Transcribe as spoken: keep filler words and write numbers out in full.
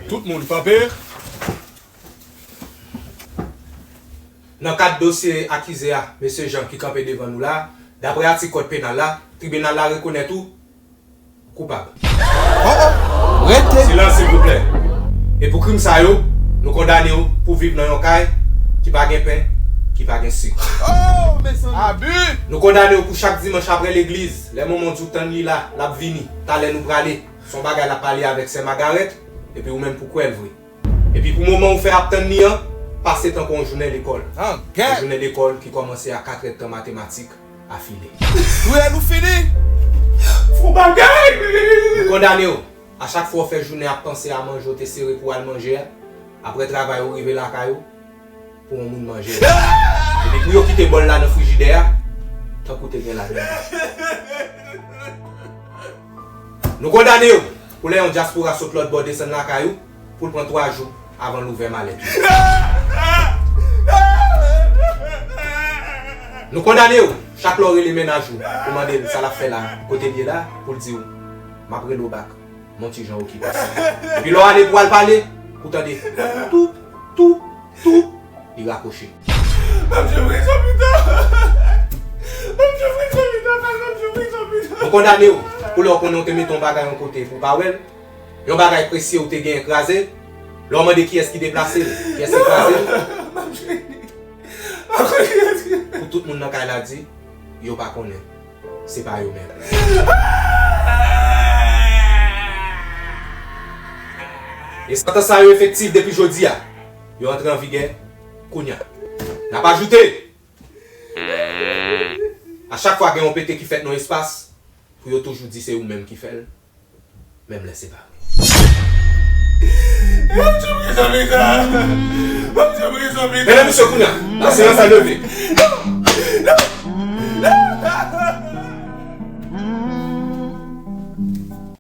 Tout moun kanpe. Nan kad dosye akize a, mesye Jean ki kanpe devan nou la, daprè atik kòd penal la, tribinal la rekonèt ou koupab. Oh, oh, rete. Silans, silvouplè. E pou krim sa yo, nou kondane w pou viv nan yon kay ki pa gen pen, ki pa gen sik. Oh, mezanmi. Abi. Nou kondane w pou chak dimanch apre legliz, lè manman w di w tann li la, l ap vini. Talè nou prale. Se yon bagay l ap pale avèk sè Magarèt, epi ou menm pou kwè l vre. Epi pou moman ou fè ap tann li an, pase tankou yon jounen lekòl. Yon jounen lekòl ki kòmanse a katrè tan matematik afile. Riyèl ou fini? Fou bagay! Nou kondane w. A chak fwa w fè jounen ap panse a manje w te sere pou w al manje a, apre travay ou rive lakay ou, pou yon moun manje. Epi pou yo kite bòl la nan frijidè a, tankou te gen ladan. Nou kondane w pou lè yon dyaspora sot lòt bò desann lakay ou, pou l pran twa jou avan l ouvè malèt li. Nou kondane w, chak lè w rele mennaj ou, ou mande l sa l ap fè la, kote l ye la, pou l di w, "M ap rele w back, m on ti jan okipe." Epi lè w ale pou w al pale, ou tande, "Toup, toup, toup," li rakwoche. M ap jwe prizon pito. M ap jwe prizon pito, m ap jwe prizon pito. Nou kondane w pou lè w konnen w te mete yon bagay yon kote pou w pa wè l. Yon bagay presye ou te genyen kraze. Lè w mande kiyès ki deplase l, kiyès ki kraze l. M ap jwe. M ap jwe kiyès ki. Pou tout moun nan kay la di, yo pa konnen. Se pa yo menm. E santans sa yo efektif depi jodi a. Yo antre an vigè kounya. N ap ajoute, a chak fwa gen yon pete ki fèt nan espas, pou yo toujou di se ou menm ki fè l, menm lè se pa vre. M ap jwe prizon pito. M ap jwe prizon pito. Medam, mesye, kounya, la seyans la leve.